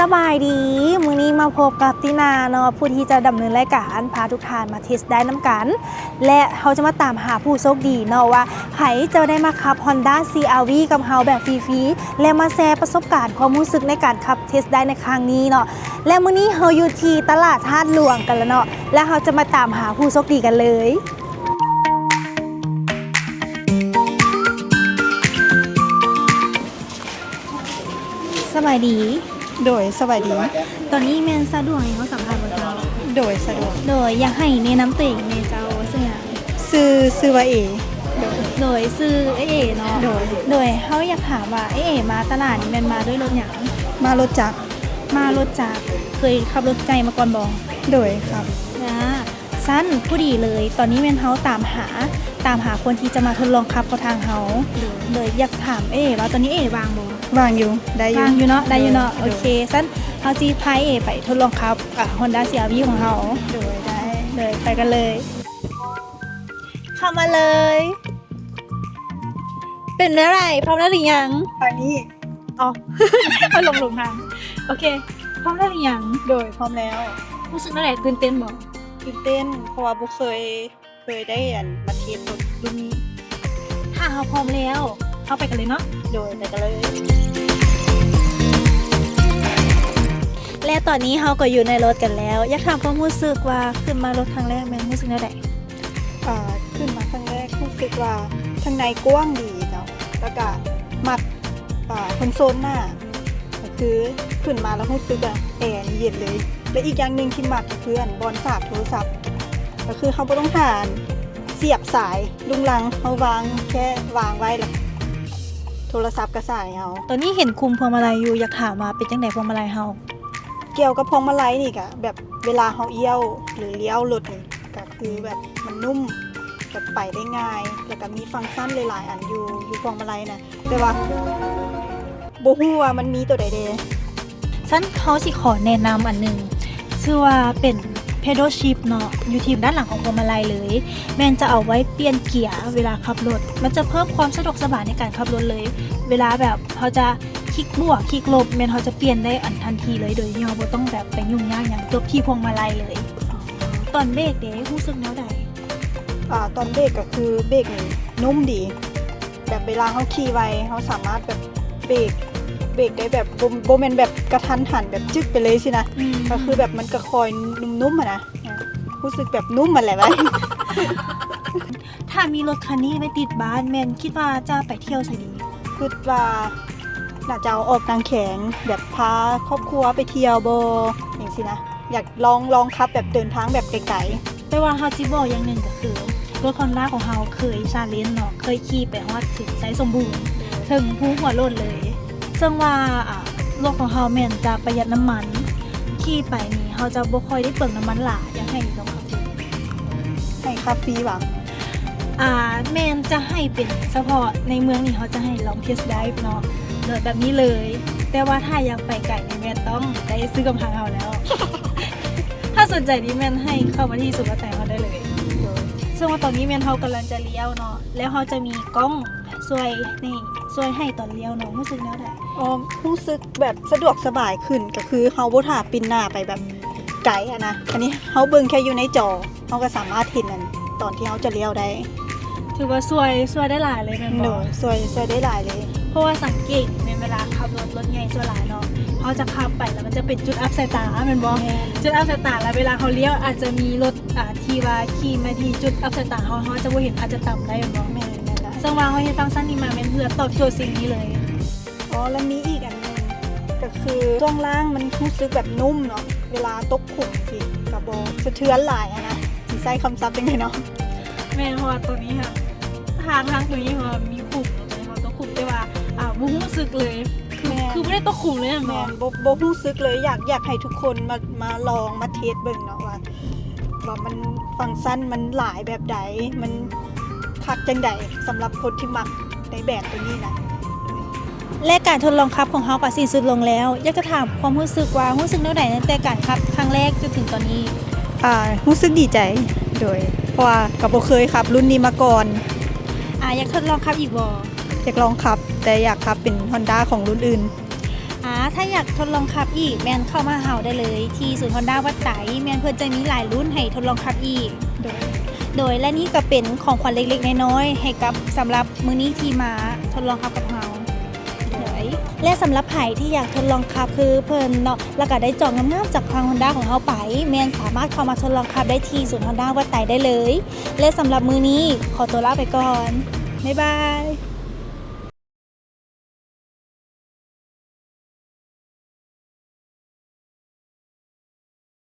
ສະບາຍດີ ມື້ນີ້ມາພົບກັບຕິນາເນາະ ຜູ້ທີ່ຈະດຳເນີນລາຍການ ພາທຸກທ່ານມາເທສໄດຣຟ໌ນຳກັນ ແລະ ເຮົາຈະມາຕາມຫາຜູ້ໂຊກດີເນາະ ວ່າໃຜຈະໄດ້ມາຂັບຮອນດ້າຊີອາວີກັບເຮົາແບບຟຣີໆ ແລະ ມາແຊປະສົບການຄວາມຮູ້ສຶກໃນການຂັບເທສໄດຣຟ໌ໃນຄັ້ງນີ້ເນາະ. ແລະ ມື້ນີ້ເຮົາຢູ່ທີ່ຕະຫຼາດທາດຫຼວງກັນລະເນາະ ແລະ ເຮົາຈະມາຕາມຫາຜູ້ໂຊກດີກັນເລີຍ. ສະບາຍດີ. ໂດຍ ສະບາຍດີ. ຕອນນີ້ແມ່ນສະດວກໃຫ້ເຮົາສຳພາດບໍ່ເຈົ້າ? ໂດຍ ສະດວກ. ໂດຍ ຢາກໃຫ້ແນະນຳຕົວເອງແດ່ເຈົ້າ ວ່າຊື່ຫຍັງ? ຊື່ ຊື່ວ່າເອ. ໂດຍ ຊື່ເອື້ອຍເອເນາະ. ໂດຍ ໂດຍ ເຮົາຢາກຖາມວ່າເອື້ອຍເອມາຕະຫຼາດນີ້ແມ່ນມາດ້ວຍລົດຫຍັງ? ມາລົດຈັກ. ມາລົດຈັກ. ເຄີຍຂັບລົດໃຫຍ່ມາກ່ອນບໍ່? ໂດຍ ຂັບ. ອາ ຊັ້ນພໍດີເລີຍ ຕອນນີ້ແມ່ນເຮົາຕາມຫາ ຕາມຫາຄົນທີ່ຈະມາທົດລອງຂັບກັບທາງເຮົາ. ໂດຍ ໂດຍ ຢາກຖາມເອື້ອຍເອວ່າຕອນນີ້ເອື້ອຍເອວ່າງບໍ່? ວ່າງຢູ່ ໄດ້ຢູ່. ວ່າງຢູ່ເນາະ ໄດ້ຢູ່ເນາະ. ໂດຍ ໂອເຄ ຊັ້ນເຮົາຊິພາເອື້ອຍເອໄປທົດລອງຂັບ ອາ ຮອນດ້າຊີອາວີຂອງເຮົາ. ໂດຍ ໄດ້ ໂດຍ ໄປກັນເລີຍ. ເຂົ້າມາເລີຍ. ເປັນແນວໃດ? ພ້ອມແລ້ວຫຼືຍັງ? ທາງນີ້. ອໍ ເອົາລົງ ລົງທາງ. ໂອເຄ ພ້ອມແລ້ວຫຼືຍັງ? ໂດຍ ພ້ອມແລ້ວ. ຮູ້ສຶກແນວໃດ? ຕື່ນເຕັ້ນບໍ່? ຕື່ນເຕັ້ນ ເພາະວ່າບໍ່ເຄີຍ ເຄີຍໄດ້ ອັນ ມາເທສລົດລຸ້ນນີ້. ຖ້າເຮົາພ້ອມແລ້ວ ເຮົາໄປກັນເລີຍເນາະ. ໂດຍ ໄປກັນເລີຍ. ແລະ ຕອນນີ້ເຮົາກໍຢູ່ໃນລົດກັນແລ້ວ. ຢາກຖາມຄວາມຮູ້ສຶກວ່າຂຶ້ນມາລົດຄັ້ງແລກແມ່ນຮູ້ສຶກແນວໃດ? ອາ ຂຶ້ນມາຄັ້ງແລກຮູ້ສຶກວ່າຂ້າງໃນກວ້າງດີເນາະ ແລ້ວກະມັກ ອາ ຄອນໂຊນໜ້າ ກໍຄືຂຶ້ນມາແລ້ວຮູ້ສຶກວ່າແອນີ້ເຢັນເລີຍ ແລະ ອີກຢ່າງໜຶ່ງທີ່ມັກກໍຄື ອັນ ບ່ອນສາກໂທລະສັບ ກໍຄືເຮົາບໍ່ຕ້ອງຫາສຽບສາຍລຸງລັງ ເຮົາວາງ ແຄ່ວາງໄວ້ ແລ້ວໂທລະສັບກໍສາຍເຮົາ. ຕອນນີ້ເຫັນຄຸມພວງມາໄລຢູ່ ຢາກຖາມວ່າເປັນຈັ່ງໃດພວງມາໄລເຮົາ? ກ່ຽວກັບພວງມາໄລນີ້ກະແບບເວລາເຮົາລ້ຽວ ຫຼື ລ້ຽວລົດນີ້ ກະຄືແບບມັນນຸ້ມ ແບບໄປໄດ້ງ່າຍ ແລ້ວກະມີຟັງຊັນຫຼາຍໆອັນຢູ່ ຢູ່ພວງມາໄລນະ ແຕ່ວ່າບໍ່ຮູ້ວ່າມັນມີໂຕໃດແດ່. ຊັ້ນເຮົາຊິຂໍແນະນຳອັນໜຶ່ງ ຊື່ວ່າເປັນ Pedal Shift ເນາະ ຢູ່ທີ່ດ້ານຫຼັງຂອງພວງມາໄລເລີຍ ແມ່ນຈະເອົາໄວ້ປ່ຽນເກຍເວລາຂັບລົດ ມັນຈະເພີ່ມຄວາມສະດວກສະບາຍໃນການຂັບລົດເລີຍ ເວລາແບບເຮົາຈະ ຄລິກບວກ ຄລິກລົບ ແມ່ນເຮົາຈະປ່ຽນໄດ້ອັນທັນທີເລີຍ ໂດຍທີ່ເຮົາບໍ່ຕ້ອງແບບໄປຫຍຸ້ງຍາກຫຍັງ ຈົບທີ່ພວງມາໄລເລີຍ. ຕອນເບຣກເດ ຮູ້ສຶກແນວໃດ? ອາ ຕອນເບຣກກໍຄືເບຣກນີ້ນຸ້ມດີ ແບບເວລາເຮົາຂີ່ໄວ ເຮົາສາມາດແບບເບຣກ ເບຣກໄດ້ແບບ ບໍ່ ບໍ່ແມ່ນແບບກະທັນຫັນ ແບບຈຶກໄປເລີຍຊີ້ນະ ອືມ ກໍຄືແບບມັນກໍຄ່ອຍນຸ້ມໆຫັ້ນນະ ຮູ້ສຶກແບບນຸ້ມຫັ້ນແຫຼະ. ຖ້າມີລົດຄັນນີ້ໄວ້ຕິດບ້ານ ແມ່ນຄິດວ່າຈະໄປທ່ຽວໃສດີ? ຄິດວ່າໜ້າຈະເອົາອອກຕ່າງແຂວງ ແບບພາຄອບຄົວໄປທ່ຽວບໍ ຈັ່ງຊີ້ນະ ຢາກລອງ ລອງຂັບແບບເດີນທາງແບບໄກໆ. ແຕ່ວ່າເຮົາຊິບອກຢ່າງໜຶ່ງກໍຄື ລົດຮອນດ້າຂອງເຮົາເຄີຍຊາເລັນເນາະ ເຄີຍຂີ່ໄປຮອດເຖິງໄຊສົມບູນ ເຖິງພູຫົວໂລ້ນເລີຍ ເຊິ່ງວ່າ ອາ ລົດຂອງເຮົາແມ່ນຈະປະຢັດນ້ຳມັນ ຂີ່ໄປນີ້ເຮົາຈະບໍ່ຄ່ອຍໄດ້ເປືອງນ້ຳມັນຫຼາຍ ຢາກໃຫ້ລອງຂັບເບິ່ງ. ໃຫ້ຂັບຟຣີຫວາ? ອາ ແມ່ນຈະໃຫ້ເປັນສະເພາະໃນເມືອງນີ້ ເຮົາຈະໃຫ້ລອງເທສໄດຣຟ໌ເນາະ ໂດຍແບບນີ້ເລີຍ ແຕ່ວ່າຖ້າຢາກໄປໄກນີ້ແມ່ນຕ້ອງໄດ້ຊື້ກັບທາງເຮົາແລ້ວ. ຖ້າສົນໃຈນີ້ແມ່ນໃຫ້ເຂົ້າມາທີ່ສູນກະຈາຍເຮົາໄດ້ເລີຍ. ໂດຍ ເຊິ່ງວ່າຕອນນີ້ແມ່ນເຮົາກຳລັງຈະລ້ຽວເນາະ ແລ້ວເຮົາຈະມີກ້ອງ ຊ່ວຍນີ້ ຊ່ວຍໃຫ້ຕອນລ້ຽວເນາະ ຮູ້ສຶກແນວໃດ? ອໍ ຮູ້ສຶກແບບສະດວກສະບາຍຂຶ້ນ ກໍຄືເຮົາບໍ່ຖ້າປິ່ນໜ້າໄປແບບໄກຫັ້ນນະ ອັນນີ້ເຮົາເບິ່ງແຄ່ຢູ່ໃນຈໍ ເຮົາກໍສາມາດເຫັນອັນຕອນທີ່ເຮົາຈະລ້ຽວໄດ້. ຖືວ່າຊ່ວຍ ຊ່ວຍໄດ້ຫຼາຍເລີຍແມ່ນບໍ່? ໂດຍ ຊ່ວຍ ຊ່ວຍໄດ້ຫຼາຍເລີຍ ເພາະວ່າສັງເກດແມ່ນເວລາຂັບລົດ ລົດໃຫຍ່ສ່ວນຫຼາຍເນາະ ເຮົາຈະຂັບໄປແລ້ວມັນຈະເປັນຈຸດອັບສາຍຕາແມ່ນບໍ່? ແມ່ນ ຈຸດອັບສາຍຕາ ແລ້ວເວລາເຮົາລ້ຽວອາດຈະມີລົດ ອາ ທີ່ວ່າຂີ່ມາທີ່ຈຸດອັບສາຍຕາເຮົາ ເຮົາຈະບໍ່ເຫັນ ອາດຈະຕຳໄດ້ແມ່ນບໍ່? ແມ່ນ ແມ່ນລະ. ເຊິ່ງວ່າເຮົາເຮັດຟັງຊັນນີ້ມາແມ່ນເພື່ອຕອບໂຈດສິ່ງນີ້ເລີຍ. ອໍ ແລ້ວມີອີກອັນໜຶ່ງ ກໍຄືຊ່ວງລ່າງມັນຮູ້ສຶກແບບນຸ້ມເນາະ ເວລາຕົກຂຸມຊີ້ ກໍບໍ່ສະເທືອນຫຼາຍຫັ້ນນະ ຊິໃຊ້ຄຳສັບຈັ່ງໃດເນາະ? ແມ່ນ ເພາະວ່າໂຕນີ້ຫັ້ນ ທາງ ທາງໂຕນີ້ເພາະວ່າມີຂຸມ ເຮົາຕົກຂຸມ ແຕ່ວ່າ ອາ ບໍ່ຮູ້ສຶກເລີຍ ຄື ແມ່ນ ຄືບໍ່ໄດ້ຕົກຂຸມເລີຍແມ່ນບໍ່? ແມ່ນ ບໍ່ ບໍ່ຮູ້ສຶກເລີຍ ຢາກ ຢາກໃຫ້ທຸກຄົນມາ ມາລອງມາເທສເບິ່ງເນາະວ່າ ວ່າມັນ ຟັງຊັນມັນຫຼາຍແບບໃດ ມັນຄັກຈັ່ງໃດ ສຳລັບຄົນທີ່ມັກໃນແບຣນໂຕນີ້ນະ. ແລະ ການທົດລອງຂັບຂອງເຮົາກໍສິ້ນສຸດລົງແລ້ວ ຢາກຈະຖາມຄວາມຮູ້ສຶກວ່າ ຮູ້ສຶກແນວໃດຕັ້ງແຕ່ການຂັບຄັ້ງແລກຈົນເຖິງຕອນນີ້? ອາ ຮູ້ສຶກດີໃຈ ໂດຍ ເພາະວ່າກໍບໍ່ເຄີຍຂັບລຸ້ນນີ້ມາກ່ອນ. ອາ ຢາກທົດລອງຂັບອີກບໍ່? ຢາກລອງຂັບ ແຕ່ຢາກຂັບເປັນຮອນດ້າຂອງລຸ້ນອື່ນ. ອາ ຖ້າຢາກທົດລອງຂັບອີກ ແມ່ນເຂົ້າມາຫາເຮົາໄດ້ເລີຍ ທີ່ສູນຮອນດ້າວັດໄຕ ແມ່ນເພິ່ນຈະມີຫຼາຍລຸ້ນໃຫ້ທົດລອງຂັບອີກ. ໂດຍ ໂດຍ ແລະ ນີ້ກໍເປັນຂອງຂວັນເລັກໆນ້ອຍໆໃຫ້ກັບ ສຳລັບມື້ນີ້ທີ່ມາທົດລອງຂັບກັບເຮົາ. ໂດຍ ແລະ ສຳລັບໃຜທີ່ຢາກທົດລອງຂັບຄືເພິ່ນເນາະ ແລ້ວກໍໄດ້ຈອງງາມໆຈາກທາງຮອນດ້າຂອງເຮົາໄປ ແມ່ນສາມາດເຂົ້າມາທົດລອງຂັບໄດ້ທີ່ສູນຮອນດ້າວັດໄຕໄດ້ເລີຍ. ແລະ ສຳລັບມື້ນີ້ຂໍຕົວລາໄປກ່ອນ. ບາຍບາຍ.